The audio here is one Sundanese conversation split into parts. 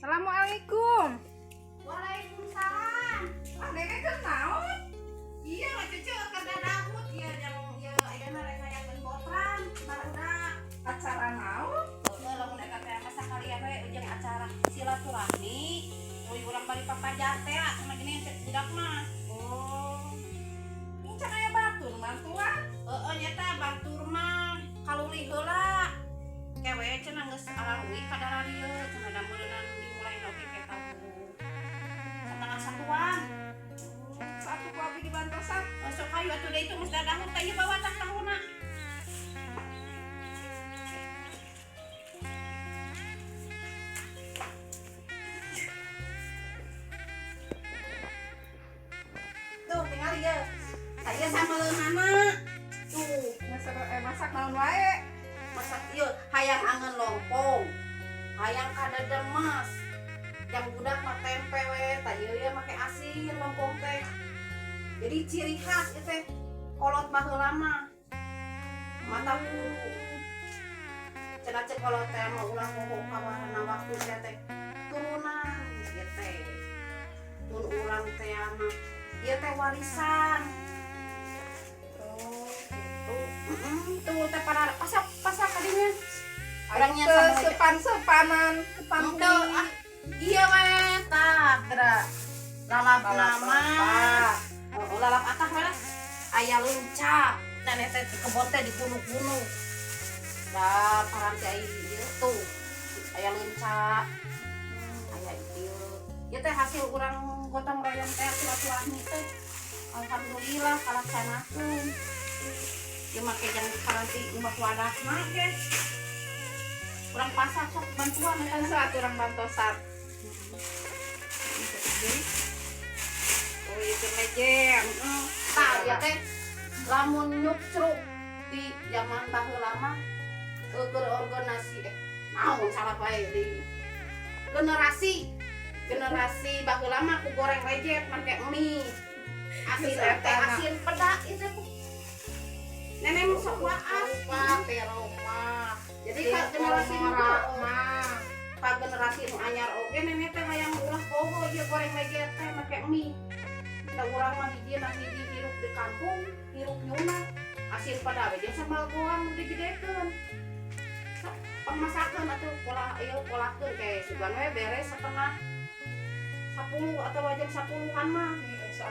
Assalamualaikum. Waalaikumsalam. Ah, nenek keur naon? Iya, mah cucu keur dadahut ieu jang ieu ayeuna rek ngayakeun botram barudak. Acara naon? Heueuh, lamun eta teh mah sakalian we ujung acara silaturahmi. Uy urang bari papajar teh sama gini cek budak mah. Oh. Ini can aya batur mantuan. Heeh, nyata batur mah kaluli heula. Kewe cenah geus araruy ka dararieu cenah da meureunan dimulai oge ke tabuh. Setengah satuan. Satu ku abi dibantosan. Oh, sok hayu atuh da itu geus dadahut teh ieu bawa tah tahuna. Tuh tinggal ieu. Saya sama leunana. Tuh, Masak naon wae? Masak ieu hayang angeun lompong. Hayang kadedemes. Yang budak mah tempe we, tah ieu ye make asin lompong teh. Jadi ciri khas ieu teh kolot baheula mah. Mata kudu cenah cek kolot teh mah ulah poho kawarana waktu teh teh turunan ieu teh. Mun urang teh mah ieu teh warisan. Oh, gitu. Tuh teh para pasak pasak kadinya. Orangnya Teu sama aja. sepan-sepanan, sepan Henteu ah. Iya we tah geura. Lalap nama. Oh, lalap atah we lah. Aya leunca. Nenek teh di kebon teh digunung-gunung. Da paranti ai ieu tuh. Aya leunca. Aya ieu. Ieu teh hasil urang gotong royong teh silaturahmi teh. Alhamdulillah kalaksanakeun. Ieu make jang paranti umbah wadah mah ge. Urang pasar sok bantuan eta. Saat urang bantosan. Oh, ieu lejer. Heeh. Tah ieu teh lamun nyukcruk di zaman baheula mah keur organisasi naon salah wae di generasi generasi baheula mah ku goreng lejet make mie asin teh asin peda itu tuh nenek mah sok waas. Rupa teh rupa. Jadi ka generasi nu mah. Ka generasi nu anyar oge nenek teh hayang ulah poho ieu goreng lejet teh make mie. Da urang mah hiji na hiji hirup di kampung, hirup nyuna asin pada we jeung sambal goang nu digedekeun. Sok pangmasakeun atuh pola ieu polahkeun ke sugan we beres 9:30 atau jam 10-an mah. Sok.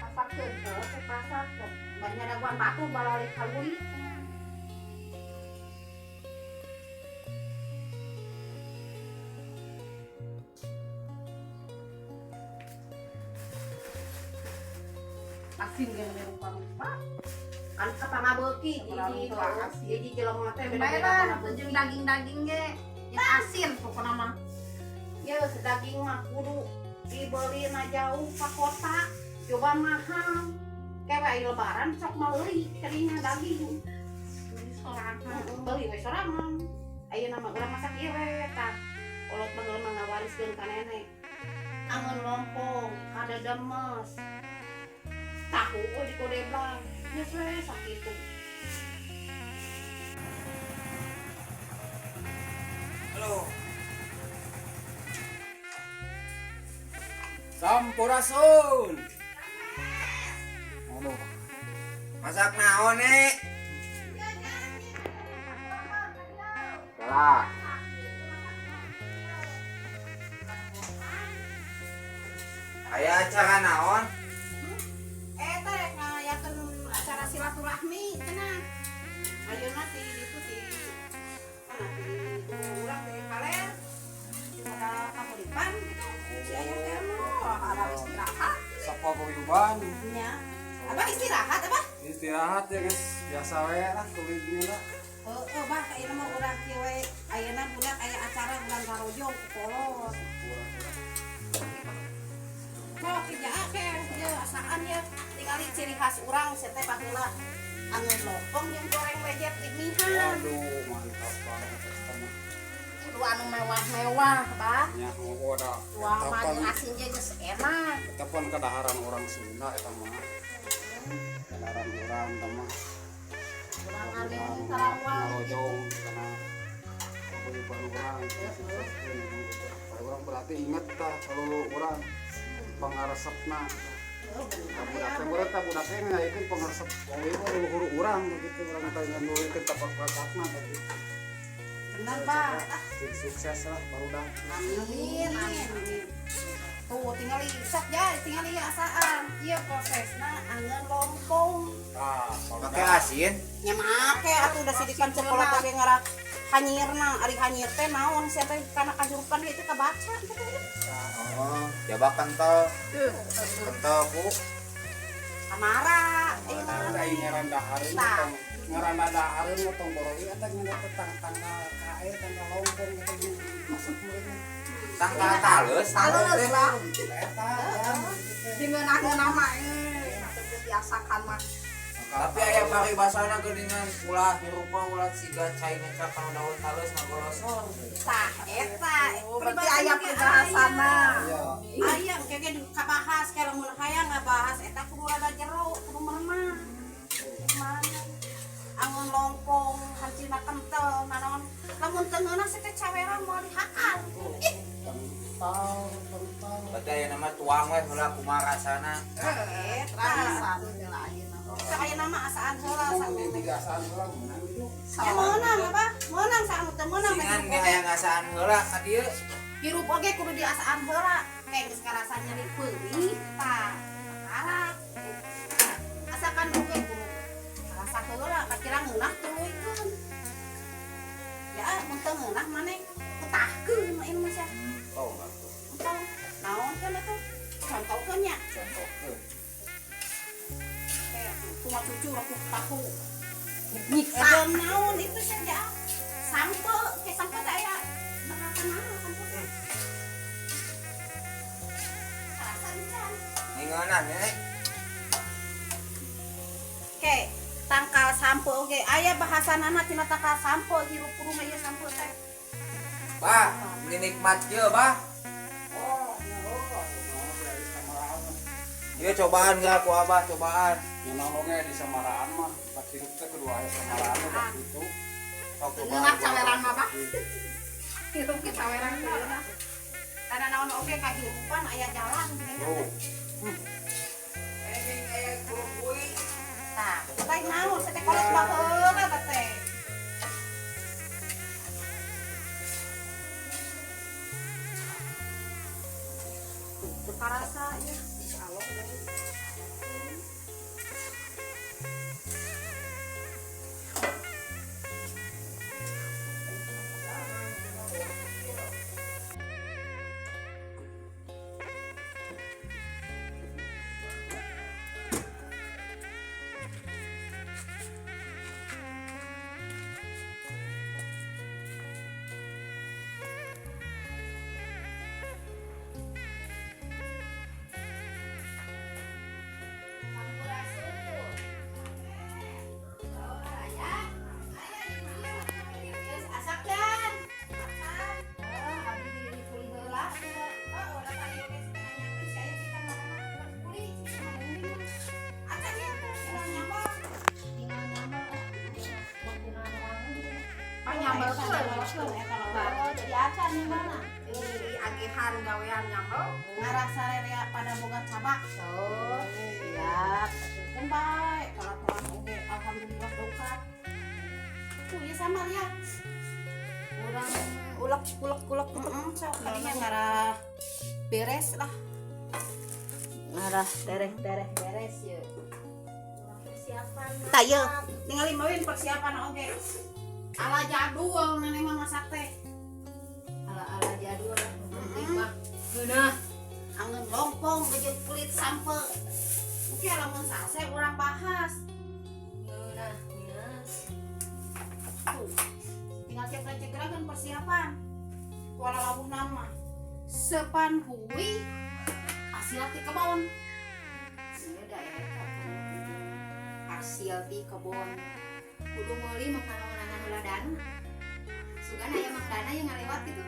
Pasakeun. Heeh, ke pasar sok bari ngadaguan batu balalik kaluli. Asin ge rupa-rupa. Kan kapangabeuki hiji Rupa asin. Hiji jelema teh Bae beda-beda lah, pangabeuki. jeung daging-daging ge. Yang asin pokona mah. Ya daging mah kudu dibeli na jauh ka kota, coba mahal. Kewe aya lebaran sok meuli kadinya daging. Beli sorangan. Heeh, beli we sorangan. Ayeuna mah urang masak ieu we tah. Kolot baheula mah ngawariskeun ka nenek. Angeun lompong, kadedemes. Tahu we dikodeblang. Geus we sakitu. Halo. Sampurasun. Aduh. Masak naon nek? Salah. Aya acara naon? Eta rek ngayakeun acara silaturahmi cenah. Ayeuna ti ditu ti mana ti urang ti kaler. Di Kahuripan gitu. Si aya teh mah Arah istirahat. Sok paguyuban. Nya. Abah istirahat abah? Istirahat ya guys, biasa we lah kuliah lah. Heeh, bah ayeuna mah urang kieu we. Ayeuna budak aya acara bulan garojong ku kolot. Sok kijaa ke ieu asaan ye. Tingali ciri khas urang sia teh baheula angeun lompong jeung goreng lejet di mihan. Waduh, mantap banget eta mah. Kudu anu mewah-mewah, bah. Nya oh da. Wah, Eta mah pan asin ge geus enak. eta pan kadaharan orang Sunda eta mah. Kadaharan urang eta mah. Urang alim sarua. Ngarojong kana Sukseskeun memang gitu. Orang berarti inget tah kalau urang pangaresepna. Tah budak teh meureun, tah budak teh ngayakeun pangaresep oge mah leluhur urang begitu, urang teh nuluykeun tapak prakakna begitu. Bener, Pak. Sing sukses lah barudak. Amin, amin, amin. Tuh, tinggal sok ya, tinggal asaan. Iya prosesna angeun lompong. Tah. Pakai asin. Nya make atuh, udah sidikan coklat oge ngarak hanyirna, ari hanyir teh naon sia teh kana kajurupan itu kabaca gitu. Oh, jabak kental. Kental ku. Kamara, ieu mah. Ai ngaran dahareun Tah. tong ngaran dahareun mah tong boroi eta ngeunah teh tang tanggal kae tanggal lompong eta masak meureun. Tangkal tales. Tales lah. Eta kan Dingeunah-ngeunah mah eh biasakan mah. Tapi aya paribasana geuningan ulah hirupa ulah siga cai ngecap kana daun tales ngagolosor. Tah, eta. Oh, berarti aya peribahasana. Iya. Aya engke ge kabahas ke lamun hayang ngabahas eta kudu rada jero, kudu merenah. Mana? Angon lompong, hancina kental, naon. Lamun teu ngeunah teh caweran moal dihakan. Ih, Kental, kental. Berarti aya nama tuang we heula kumaha rasana. eta. Rasaan heula ayeuna. Sok ayeuna mah asaan heula Di sampe. tiga asaan heula meunang itu. Ya meunang apa? Meunang saanu teu meunang Singan ge hayang ngasaan heula ka dieu. Hirup oge kudu diasaan heula. Kayak geus karasa nyeri peurih tah. Karak. Asakan oge kudu karasa heula, kakira ngeunah tuluykeun. Ya, mun teu ngeunah maneh petahkeun mah ieu mah sia. Oh, enggak tuh. Entong naon kan atuh? Contohkeun nya. Contohkeun. Kayak cuma cucu aku tahu. Nyiksa naon itu saja. Sampe, kayak sampe tak aya bahasa naon sampe teh. Karasa encan. Ningeunah Nenek. Oke, tangkal sampo oge aya bahasanana tina tangkal sampo hirup kudu mah ieu sampo teh. Bah, meuni nikmat kieu, Bah. Oh, ya oh, dari samaraan. Ieu cobaan geura ku Abah, cobaan. Ngeunah oge di samaraan mah, bak hirup teh kudu aya samaraan mah gitu. Sok cobaan. Ngeunah caweran mah, Bah. Hirup ge caweran teu. Karena naon oge kahirupan aya jalan gini. Tuh. Ini aya kuy. Tah, teh naon teh kolot baheula teh teh. Teu karasa ya, insyaallah. Asakan. Abdi dipulih heula. Oh, udah tadi oge nanyakeun si aya cika mana kuli. Acan ieu tinggal nyambel. Tinggal nyambel. Ah, nyambel Eta loba. Oh, jadi acan nyambelna. Di agihan gawean nyambel. Ngarasa rerea pada boga cabak. Oh, siap. Keun bae kalaturan oge alhamdulillah dongkap. Tuh ya sama ya. Urang ulek ulek ulek gitu. Heeh, sok tadinya ngarah beres lah. Ngarah tereh tereh beres ya. Persiapan. Tah ieu, ningali mawin persiapan oge. Ala jadul nenek mah masak teh. Ala-ala jadul lah, penting mah. Geunah. Angeun lompong jeung kulit sampe. Mungkin lamun sase urang bahas. Geunah, geunah. Tuh. Tinggal cekrek-cekrek kan persiapan. Kuala lawuh nama. Sepan hui hasil ti kebon. Iya da eta. Hasil ti kebon. Kudu meuli makanan heula dana. Sugan aya Mang Dana yang ngalewat gitu.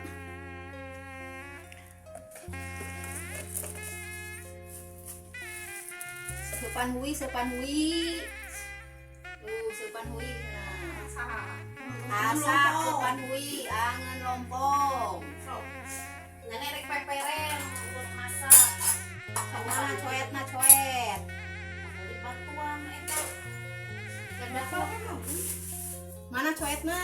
Sepan hui, sepan hui. Tuh, sepan hui. Nah. Saha? Asak bukan hui, angeun lompong. Sok. Nenek rek peperen buat masak. Mana coetna coet? Beli bantuan eta. Mana coetna?